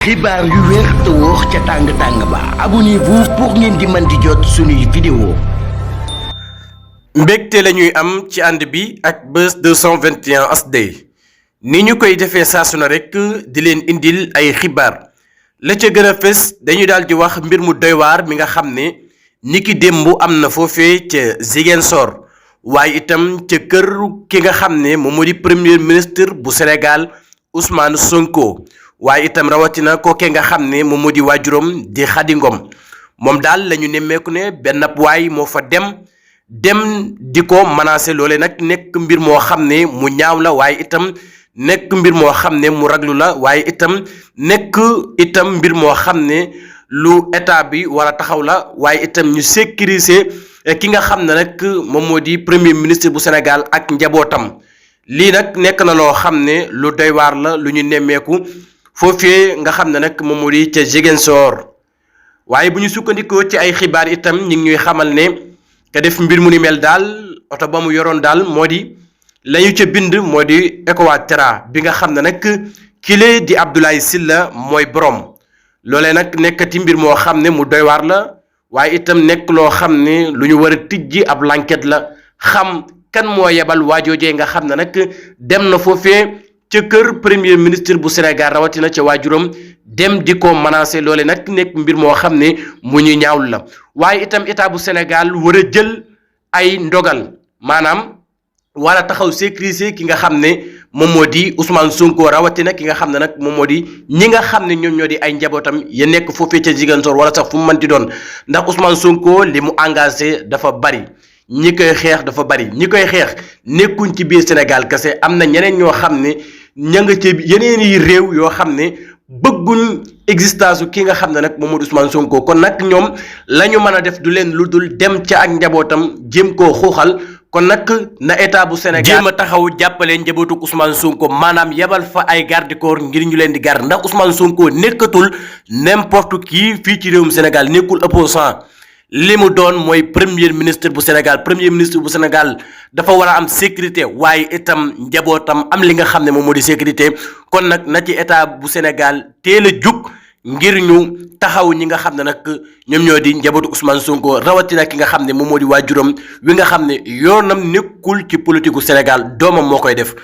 xibaar yu wér te wóor ca tàng ba abonnez-vous pour ngeen di mën di jot suñuy vidéo. mbégte la ñuy am ci ànd bi ak Buzz 221 HD ni ñu koy defee saa su ne rek di leen indil ay xibaar la ca gën a fës dañuy daal di wax mbir mu doy waar mi nga xam ne niki démb am na foofee ca Ziguinchor waaye itam ca kër ki nga xam ne moom moo di premier ministre bu Sénégal Ousmane Sonko. waaye itam rawatina kookee nga xam ne moom moo di waajuram di Khady Ngom moom daal la ñu nemmeeku ne benn waay moo fa dem di ko menacé loole nag nekk mbir moo xam ne mu ñaaw la waaye itam nekk mbir moo xam ne mu raglu la waaye itam nekk itam mbir moo xam ne lu état bi war a taxaw la waaye itam ñu sécuriser ki nga xam ne nag moom moo di premier ministre bu Sénégal ak njabootam lii nag nekk na loo xam ne lu doy waar la lu ñu nemmeeku. foofee nga xam ne nag moom moo di ca Ziguinchor waaye bu ñu sukkandikoo ci ay xibaar itam ñu ngi ñuy xamal ne ka def mbir mu ni mel daal oto ba mu yoroon daal moo di la ñu ca bind moo di Ecotra bi nga xam ne nag kile di Abdoulaye Sylla mooy borom loolee nag nekkati mbir moo xam ne mu doy waar la waaye itam nekk loo xam ne lu ñu war a tijji ab l'enquête la xam kan moo yebal waajoojee nga xam ne nag dem na foofee ca kër premier ministre bu Sénégal rawatina ca waajuram dem di ko menacé loole nag nekk mbir moo xam ne mu ñu ñaawlu la waaye itam état bu Sénégal war a jël ay ndogal maanaam war a taxaw sécuriser ki nga xam ne moom moo di Ousmane Sonko rawatina ki nga xam ne nag moom moo di ñi nga xam ne ñoom ñoo di ay njabootam ya nekk foofee ca Ziguinchor wala sax fu mu mënti doon ndax Ousmane Sonko li mu engagé dafa bari. ñi koy xeex dafa bari ñi koy xeex nekkuñ ci biir Sénégal kese am na ñeneen ñoo xam ne ña nga ci yeneen yi réew yoo xam ne bëgguñ existence ki nga xam ne nag moom moo di Ousmane Sonko kon nag ñoom la ñu mën a def du leen lu dul dem ca ak njabootam jéem koo xuuxal kon nag na état bu Sénégal jéem a taxaw jàppale njabootu Ousmane Sonko maanaam yebal fa ay garde corps ngir ñu leen di garde ndax Ousmane Sonko nekkatul n'importe qui fii ci réewum Sénégal nekkul opposant li mu doon mooy premier ministre bu Sénégal premier ministre bu Sénégal dafa war a am sécurité waaye itam njabootam am li nga xam ne moom moo di sécurité kon nag na ci état bu Sénégal teel a jug ngir ñu taxaw ñi nga xam ne nag ñoom ñoo di njabootu Ousmane Sonko rawatina ki nga xam ne moom moo di waajuram wi nga xam ne yoonam nekkul ci politique gu Sénégal doomam moo koy def.